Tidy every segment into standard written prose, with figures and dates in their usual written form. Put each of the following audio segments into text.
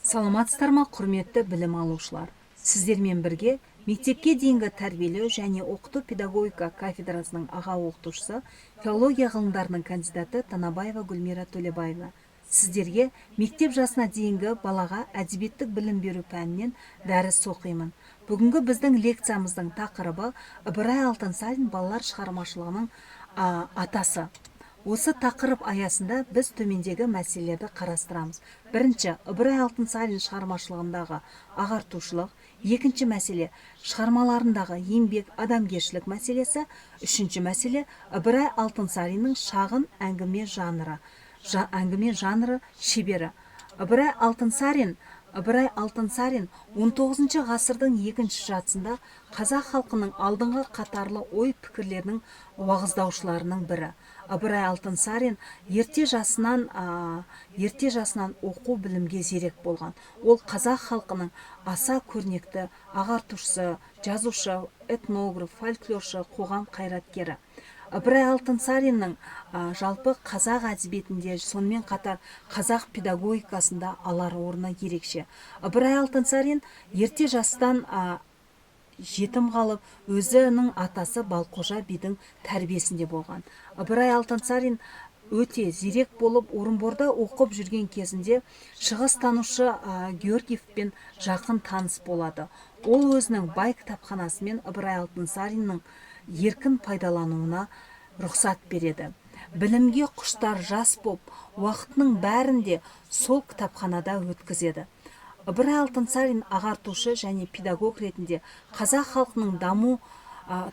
Саламатсыздар ма, құрметті білім алушылар! Сіздермен бірге мектепке дейінгі тәрбиелеу және оқыту педагогика кафедрасының аға оқытушысы, филология ғылымдарының кандидаты Танабаева Гүлмира Төлебаевна. Сіздерге мектеп жасына дейінгі балаға әдебиеттік білім беру пәнінен дәріс оқимын. Бүгінгі біздің лекциямыздың тақырыбы: Ыбырай Алтынсарин — балалар шығармашылығының атасы. Осы тақырып аясында біз төмендегі мәселелерді қарастырамыз. Бірінші, Ыбырай Алтынсарин шығармашылығындағы ағартушылық. Екінші мәселе, шығармаларындағы еңбек, адамгершілік мәселесі. Үшінші мәселе, Ыбырай Алтынсариннің шағын әңгіме жанры, әңгіме жанры шебері. Ыбырай Алтынсарин 19 ғасырдың екінші жартысында қазақ халқының алдыңғы қатарлы ой-пікірлерінің уағыздаушыларының бірі. Ыбырай Алтынсарин ерте жасынан оқу білімге зерек болған. Ол қазақ халқының аса көрнекті ағартушысы, жазушы, этнограф, фольклоршы, қоғам қайраткері. Ыбырай Алтынсариннің жалпы қазақ әдебиетінде, сонымен қатар қазақ педагогикасында алар орны ерекше. Ыбырай Алтынсарин ерте жастан жетім қалып, өзінің атасы Балқожа бидің тәрбиесінде болған. Ыбырай Алтынсарин өте зерек болып, Орынборда оқып жүрген кезінде шығыстанушы Георгиевпен жақын таныс болады. Ол өзінің бай кітапханасымен Ыбырай Алтынсариннің еркін пайдалануына рұқсат береді. Білімге құштар жас боп, уақытының бәрін де сол кітапханада өткізеді. Ыбырай Алтынсарин ағартушы және педагог ретінде қазақ халқының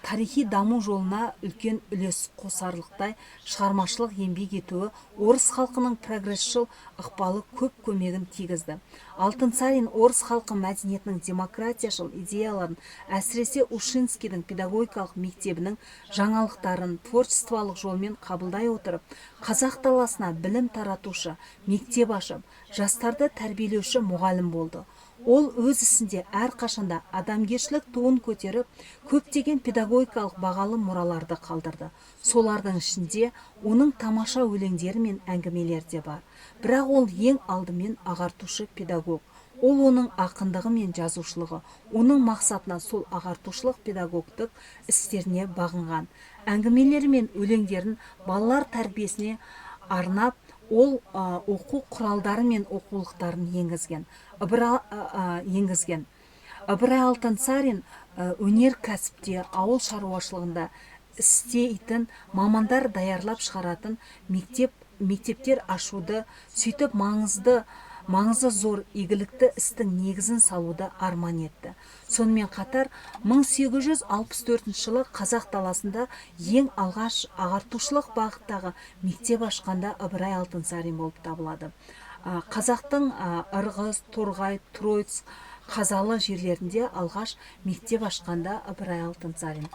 тарихи даму жолына үлкен үлес қосарлықтай шығармашылық еңбек етуі орыс халқының прогресшіл ықпалы көп көмегін тигізді. Алтынсарин орыс халқы мәдениетінің демократияшыл идеяларын, әсіресе Ушинскийдің педагогикалық мектебінің жаңалықтарын творчестволық жолмен қабылдай отырып, қазақ даласына білім таратушы, мектеп ашып, жастарды тәрбиелеуші мұғалім болды. Ол өз ісінде әрқашанда адамгершілік туын көтеріп, көптеген педагогикалық бағалы мұраларды қалдырды. Солардың ішінде оның тамаша өлеңдері мен әңгімелері де бар. Бірақ ол ең алдымен ағартушы педагог. Ол оның ақындығы мен жазушылығы, оның мақсатына, сол ағартушылық педагогтық істеріне бағынған. Әңгімелері мен өлеңдерін балалар тәрбиесіне арнап, ол оқу құралдары мен оқулықтарын енгізген. Ыбырай Алтынсарин өнеркәсіпте, ауыл шаруашылығында істейтін мамандар даярлап шығаратын мектептер ашуды, сөйтіп маңызы зор игілікті істің негізін салуды арман етті. Сонымен қатар 1864 жылы қазақ даласында ең алғаш ағартушылық бағыттағы мектеп ашқанда Ыбырай Алтынсарин болып табылады. Қазақтың Ырғыз, Торғай, Троицк, Қазалы жерлерінде алғаш мектеп ашқанда Ыбырай Алтынсарин.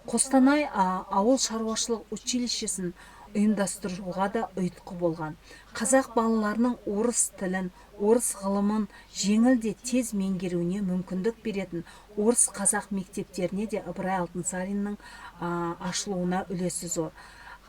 Қостанай ауыл шаруашылық училищесін ұйымдастыруға да ұйытқы болған. Қазақ балаларының орыс тілін, орыс ғылымын жеңіл де тез меңгеруіне мүмкіндік беретін орыс қазақ мектептеріне де Ыбырай Алтынсариннің ашылуына үлесі зор.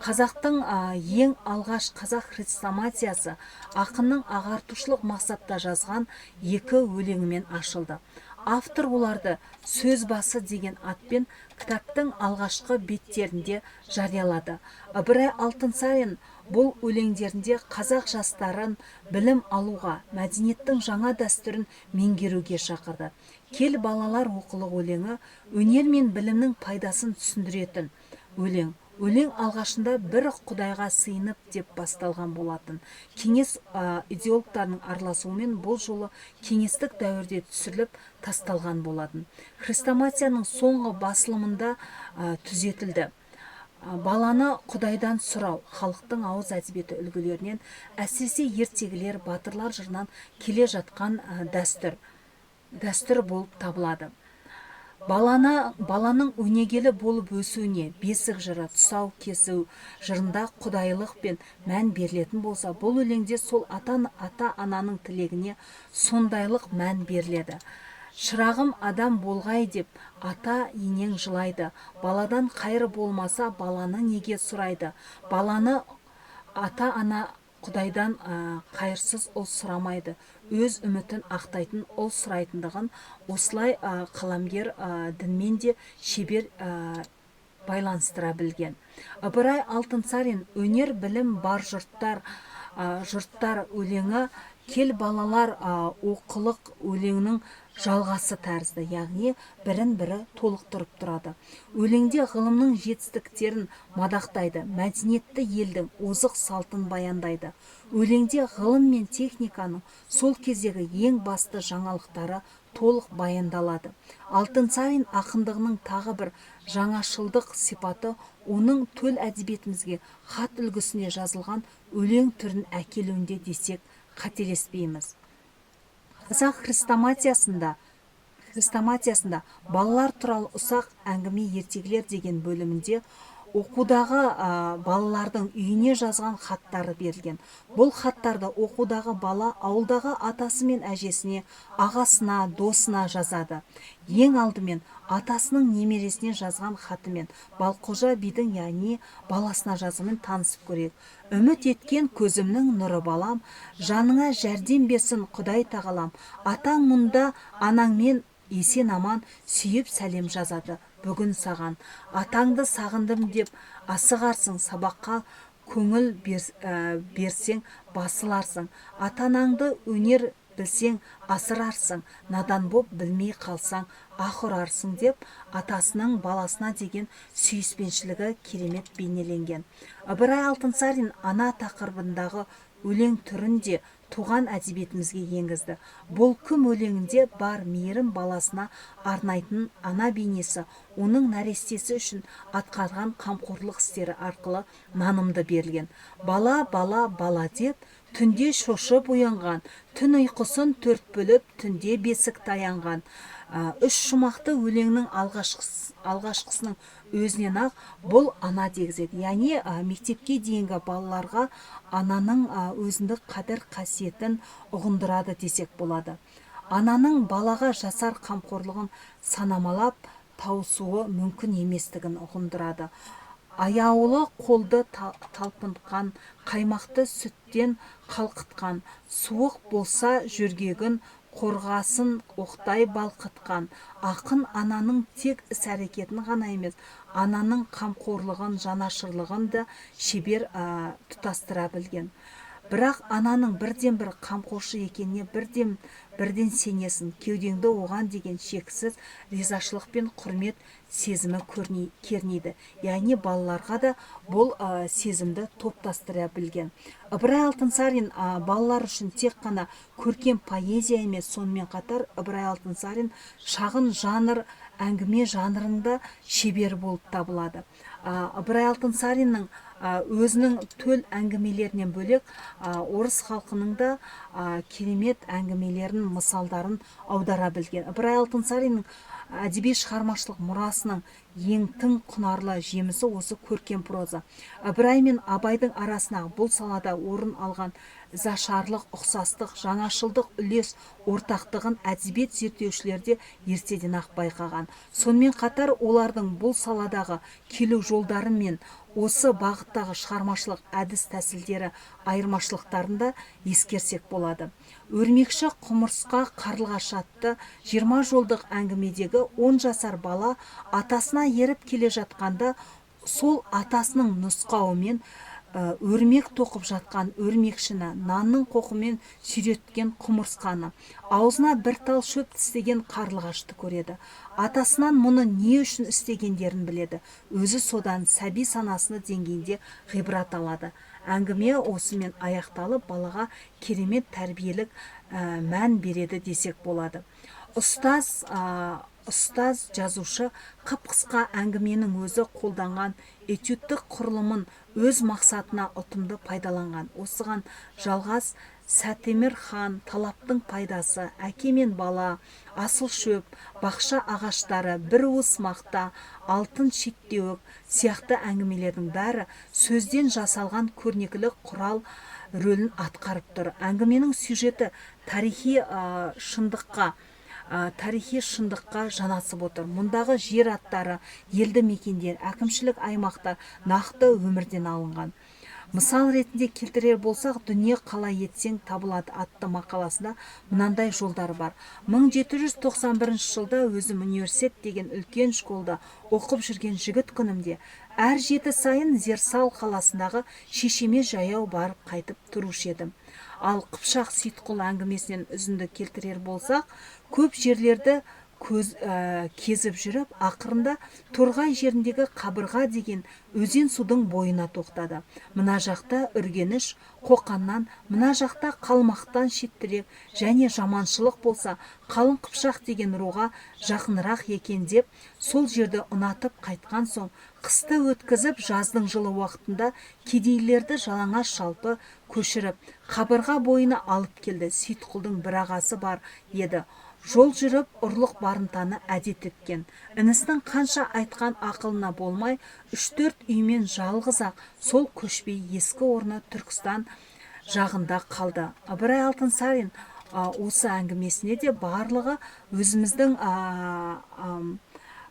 Қазақтың ең алғаш қазақ хрестоматиясы ақынның ағартушылық мақсатта жазған екі өлеңімен ашылды. Автор оларды «Сөз басы» деген атпен кітаптың алғашқы беттерінде жариялады. Ыбырай Алтынсарин бұл өлеңдерінде қазақ жастарын білім алуға, мәдениеттің жаңа дәстүрін меңгеруге шақырды. «Кел, балалар, оқылық» өлеңі өнер мен білімнің пайдасын түсіндіретін өлең. Өлең алғашында «бір құдайға сыйынып» деп басталған болатын. Кеңес идеологтарының араласуымен бұл жолы кеңестік дәуірде түсіріліп тасталған болатын. Хрестоматияның соңғы басылымында түзетілді. Баланы құдайдан сұрау халықтың ауыз әдебиеті үлгілерінен, әсіресе ертегілер, батырлар жырынан келе жатқан дәстүр болып табылады. Баланың өнегелі болып өсуіне бесік жыры, тұсау кесу жырында құдайылық пен мән берілетін болса, бұл өлеңде сол ата ананың тілегіне сондайлық мән беріледі. Шырағым, адам болғай деп ата енең жылайды. Баладан қайыр болмаса, баланы неге сұрайды? Баланы ата ана Құдайдан қайырсыз ұл сұрамайды, өз үмітін ақтайтын ұл сұрайтындығын осылай қаламгер дінмен де шебер байланыстыра білген. Ыбырай Алтынсарин «Өнер білім бар жұрттар» өлеңі «Кел, балалар, оқылық» өлеңінің жалғасы тәрізді, яғни бірін бірі толықтырып тұрады. Өлеңде ғылымның жетістіктерін мадақтайды, мәдениетті елдің озық салтын баяндайды. Өлеңде ғылым мен техниканың сол кездегі ең басты жаңалықтары толық баяндалады. Алтынсарин ақындығының тағы бір жаңашылдық сипаты оның төл әдебиетімізге хат үлгісінде жазылған өлең түрін әкелуінде десек, қателеспейміз. Қазақ хрестоматиясында «Балалар туралы ұсақ әңгіме, ертегілер» деген бөлімінде оқудағы балалардың үйіне жазған хаттары берілген. Бұл хаттарды оқудағы бала ауылдағы атасы мен әжесіне, ағасына, досына жазады. Ең алдымен атасының немересіне жазған хатымен, Балқожа бидің, яғни баласына жазуымен танысып көрейік. «Үміт еткен көзімнің нұры балам, жаныңа жәрдем берсін Құдай тағалам. Атаң мұнда анаңмен есен аман, сүйіп сәлем жазады бүгін саған. Атаңды сағындым деп асығарсың, сабаққа көңіл берсең, басыларсың. Ата анаңды өнер білсең, асырарсың, надан боп білмей қалсаң, аһ ұрарсың», – деп атасының баласына деген сүйіспеншілігі керемет бейнеленген. Ыбырай Алтынсарин ана тақырыбындағы өлең түрін де туған әдебиетімізге енгізді. «Бұл кім?» өлеңінде бар мейірім баласына арнайтын ана бейнесі оның нәрестесі үшін атқарған қамқорлық істері арқылы нанымды берілген. «Бала, бала, бала деп түнде шошып оянған, түн ұйқысын төрт бөліп, түнде бесік таянған». Үш шумақты өлеңнің алғашқысының өзінен ақ бұл ана дегізеді, яғни мектепке дейінгі балаларға ананың өзіндік қадір қасиетін ұғындырады десек болады. Ананың балаға жасар қамқорлығын санамалап тауысуы мүмкін еместігін ұғындырады. «Аяулы қолды талпынтқан, қаймақты сүттен қалқытқан, суық болса жөргегін қорғасын оқтай балқытқан». Ақын ананың тек іс әрекетін ғана емес, ананың қамқорлығын, жанашырлығын да шебер тұтастыра білген. Бірақ ананың бірден бір қамқоршы екеніне бірден сенесің, кеудеңді оған деген шексіз ризашылық пен құрмет сезімі кернейді, яғни балаларға да бұл сезімді топтастыра білген. Ыбырай Алтынсарин балалар үшін тек қана көркем поэзия емес, сонымен қатар Ыбырай Алтынсарин шағын жанр, әңгіме жанрында шебері болып табылады. Ыбырай Алтынсариннің өзінің төл әңгімелерінен бөлек, орыс халқының да керемет әңгімелерін, мысалдарын аудара білген. Ыбырай Алтынсариннің әдеби шығармашылық мұрасының ең тың құнарлы жемісі осы көркем проза. Ыбырай мен Абайдың арасындағы бұл салада орын алған ізашарлық, ұқсастық, жаңашылдық үлес ортақтығын әдебиет зерттеушілері де ертеден ақ байқаған. Сонымен қатар олардың бұл саладағы келу жолдары мен осы бағыттағы шығармашылық әдіс тәсілдері айырмашылықтарын да ескерсек болады. «Өрмекші, құмырсқа, қарлығаш» атты 20 жолдық әңгімедегі 10 жасар бала атасына еріп келе жатқанда, сол атасының нұсқауымен өрмек тоқып жатқан өрмекшіні, нанның қоқымен сүйреткен құмырсқаны, аузына бір тал шөп тістеген қарлығашты көреді. Атасынан мұны не үшін істегендерін біледі. Өзі содан сәби санасыны деңгейінде ғибрат алады. Әңгіме осымен аяқталып, балаға керемет тәрбиелік мән береді десек болады. Ұстаз жазушы қып қысқа әңгіменің өзі қолданған этюдтік құрылымын өз мақсатына ұтымды пайдаланған. Осыған жалғас «Сәтемір хан», «Талаптың пайдасы», «Әке мен бала», «Асыл шөп», «Бақша ағаштары», «Бір уыс мақта», «Алтын шеттеуік» сияқты әңгімелердің бәрі сөзден жасалған көрнекілік құрал рөлін атқарып тұр. Әңгіменің сюжеті тарихи шындыққа жанасып отыр. Мұндағы жер аттары, елді мекендер, әкімшілік аймақтар нақты өмірден алынған. Мысал ретінде келтірер болсақ, «Дүние қалай етсең табылады» атты мақаласында мынандай жолдар бар: 1791 жылда өзім университет деген үлкен школда оқып жүрген жігіт күнімде әр жеті сайын Зерсал қаласындағы шешеме жаяу барып қайтып тұрушы едім. Ал «Қыпшақ Сейітқұл» әңгімесінен үзінді келтірер болсақ, көп жерлерді кезіп жүріп, ақырында Торғай жеріндегі Қабырға деген өзен судың бойына тоқтады. Мына жақта Үргеніш, Қоқаннан, мына жақта Қалмақтан шеттірек және жаманшылық болса, қалың Қыпшақ деген руға жақынырақ екен деп, сол жерді ұнатып қайтқан соң, қысты өткізіп, жаздың жылы уақытында кедейлерді жалаңаш жалпы көшіріп, Қабырға бойына алып келді. Сейітқұлдың бір ағасы бар еді, жол жүріп ұрлық барымтаны әдет еткен. Інісінің қанша айтқан ақылына болмай, үш-төрт үймен жалғыз-ақ сол көшпей, ескі орны Түркістан жағында қалды. Ыбырай Алтынсарин осы әңгімесіне де барлығы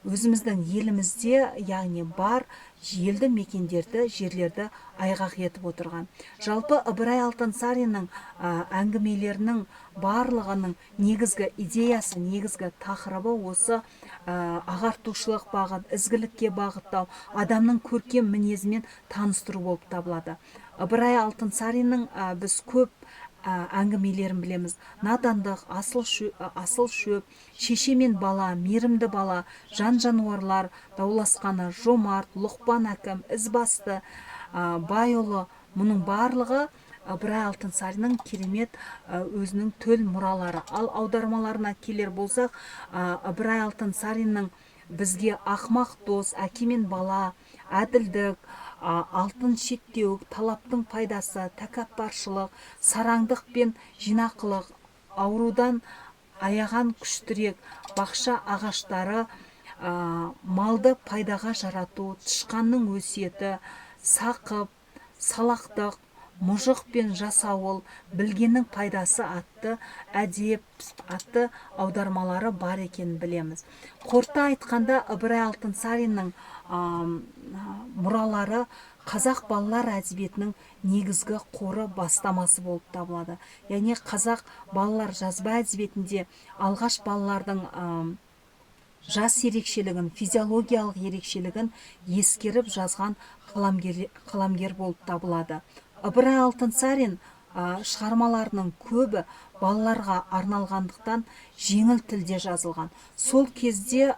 өзіміздің елімізде, яғни бар елді мекендерді, жерлерді айғақ етіп отырған. Жалпы, Ыбырай Алтынсариннің әңгімелерінің барлығының негізгі идеясы, негізгі тақырыбы осы ағартушылық бағыт, ізгілікке бағыттау, адамның көркем мінезімен таныстыру болып табылады. Ыбырай Алтынсариннің біз көп әңгімелерін білеміз: «Надандық», «Асыл шөп», «Шеше мен бала», «Мейірімді бала», «Жан жануарлар дауласқаны», «Жомарт», «Лұқпан әкім», «Ізбасты», «Байұлы». Мұның барлығы Ыбырай Алтынсариннің керемет өзінің төл мұралары. Ал аудармаларына келер болсақ, Ыбырай Алтынсариннің бізге «Ақымақ дос», «Әке мен бала», «Әділдік», «Алтын шеттеуік», «Талаптың пайдасы», «Тәкаппаршылық», «Сараңдық пен жинақылық», «Аурудан аяған күштірек», «Бақша ағаштары», «Малды пайдаға жарату», «Тышқанның өсиеті», «Сақып», «Салақтық», «Мұжық пен жасауыл», «Білгеннің пайдасы» атты, «Әдеп» атты аудармалары бар екенін білеміз. Қорыта айтқанда, Ыбырай Алтынсариннің мұралары қазақ балалар әдебиетінің негізгі қоры, бастамасы болып табылады. Яғни қазақ балалар жазба әдебиетінде алғаш балалардың жас ерекшелігін, физиологиялық ерекшелігін ескеріп жазған қаламгер болып табылады. Ыбырай Алтынсарин шығармаларының көбі балаларға арналғандықтан, жеңіл тілде жазылған. Сол кезде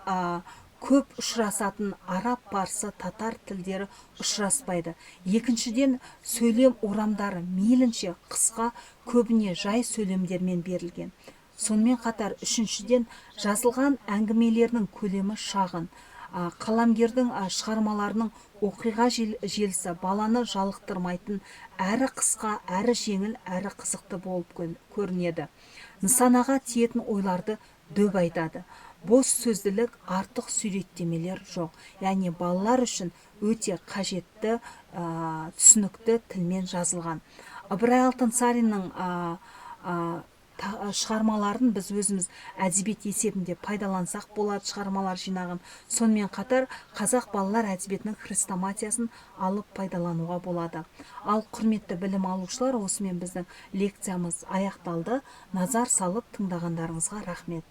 көп ұшырасатын араб, парсы, татар тілдері ұшыраспайды. Екіншіден, сөйлем орамдары мейлінше қысқа, көбіне жай сөйлемдермен берілген. Сонымен қатар, үшіншіден, жазылған әңгімелерінің көлемі шағын. Қаламгердің шығармаларының оқиға желісі баланы жалықтырмайтын, әрі қысқа, әрі жеңіл, әрі қызықты болып көрінеді. Нысанаға тиетін ойларды дөп айтады. Бос сөзділік, артық суреттемелер жоқ. Яғни балалар үшін өте қажетті, түсінікті тілмен жазылған. Ыбырай Алтынсариннің шығармаларын біз өзіміз әдебиет есебінде пайдалансақ болады, шығармалар жинағын. Сонымен қатар қазақ балалар әдебиетінің хрестоматиясын алып пайдалануға болады. Ал, құрметті білім алушылар, осымен біздің лекциямыз аяқталды. Назар салып тыңдағандарыңызға рахмет.